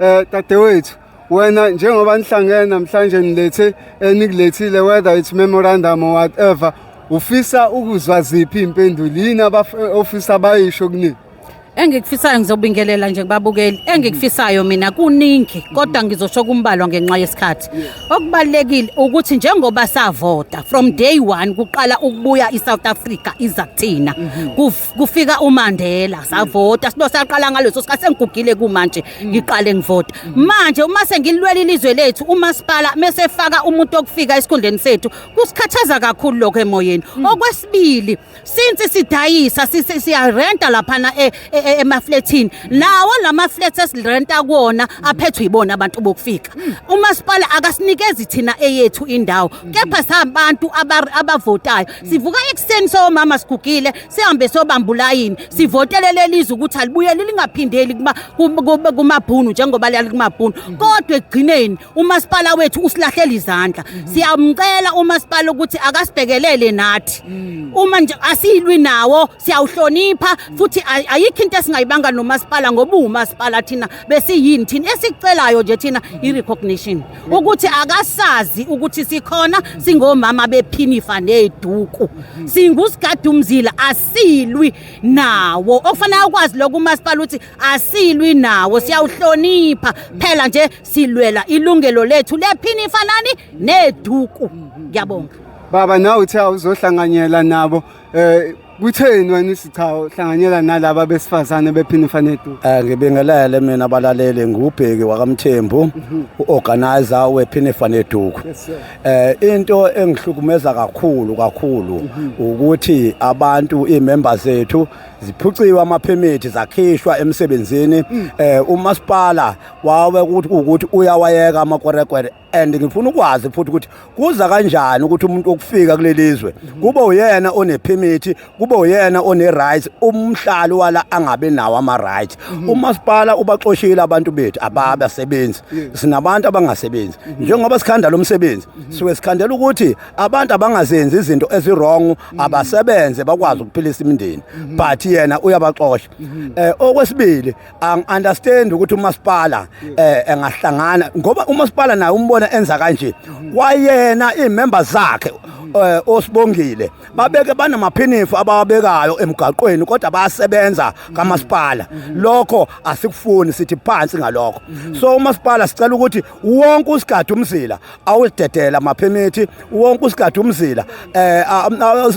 Dadewethu, wena njengoba nihlangene namhlanje nilethe enikulethile, whether it's memorandum or whatever, ufisa ukuzwa ziphi impendulo? Yini ofisa bayisho kunini? Engikufisayo, ngizobingelela nje kubabukeli. Engikufisayo mina kuningi, kodwa ngizosho kumbalwa ngenxa yesikhathi. Okubalulekile ukuthi njengoba savota from day one kuqala ukubuya iSouth Africa iza kuthina. Kufika uMandela, savota, silo saqala ngaleso sikhathi. Sengigugile kumanje, ngiqale ngivota. Manje uma sengilwela ilizwe lethu, umasipala mesefaka umuntu okufika esikhundleni sethu, kusikhathaza kakhulu lokho emoyeni. Okwesibili, since sidayisa, siyarenta laphana emafletini, lawo lama flats esirenta kuwona aphethwe yibona abantu bokufika. Umasipala akasinikezi thina eyethu indawo, kepha sabantu abavotayo sivuka ekuseni, somama sigugile, sihambe sobamba ulayini, sivotele lelizwe ukuthi alibuyele, lingaphindeli kumabhunu njengoba liyali kumabhunu. Kodwa ekugcineni umasipala wethu usilahlela izandla. Siyamcela umasipala ukuthi akasibhekelele nathi. Uma nje asilwi nawo, siyawuhlonipha futhi ayikho into esingayibanga nomasipala ngoba uwumasipala. Thina besiyini? Thina esikucelayo nje thina i-recognition, ukuthi akasazi ukuthi sikhona, singomama bephinifa neduku, singusigada umzila, asilwi nawo. Okufanele ukwazi lokho umasipala ukuthi asilwi nawo, siyawuhlonipha phela nje, silwela ilungelo lethu lephinifa nani neduku. Ngiyabonga. Baba, nawe uthe awuzohlanganyela nabo. Kutheni wena uthi cha, uhlanganyela nalaba besifazane bephinifa neduku? Ngibingelele mina abalaleli, ngubheki wakaMthembu, uorganizer wephinifa neduku. Yes sir. Into engihlukumeza kakhulu kakhulu ukuthi abantu, imembers zethu ziphuciwe amapermit, zakhishwa emsebenzini. Umasipala wawe ukuthi uyawayeka amakwerekwere, and ngifuna ukwazi futhi ukuthi kuza kanjani ukuthi umuntu okufika kuleli zwe kube uyena onepermit, kube uyena one-rights, umhlali wala angabe nawo ama-rights. Umasipala ubaxoshile abantu bethu ababasebenzi. Sinabantu abangasebenzi. Njengoba sikhanda lo msebenzi, suke sikhandela ukuthi abantu abangazenzi izinto ezi-wrong, abasebenze bakwazi ukuphilisa imindeni, but yena uyabaxosha. Okwesibili, angi-understand ukuthi umasipala engahlangana, ngoba umasipala naye umbona enza kanje kwayena, iy'member zakhe, osibongile babeke banamaphinifa abawabekayo emgaqweni, kodwa bayasebenza kamasipala. Lokho asikufuni, sithi phansi ngalokho. So umasipala sicela ukuthi wonke usigadi umzila awudedela amaphemithi, wonke usigadi umzila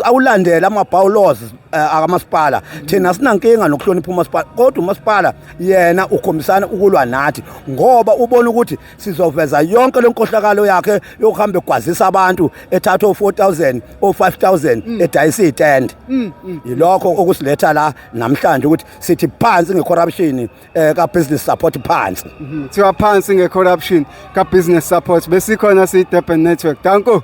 awulandele ama-bylaws akamasipala. Thina sinankinga nokuhlonipha umasipala, kodwa umasipala yena ukhombisana ukulwa nathi ngoba ubona ukuthi sizoveza yonke lenkohlakalo yakhe yokuhamba egwazisa abantu, ethatha o4000, o5000, edayisa itende. Yilokho okusiletha la namhlanje, ukuthi sithi phansi ngecorruption ka business support, phansi. Kuthiwa phansi nge-corruption ka-business support. Besikhona siyi-Durban Network. Danko.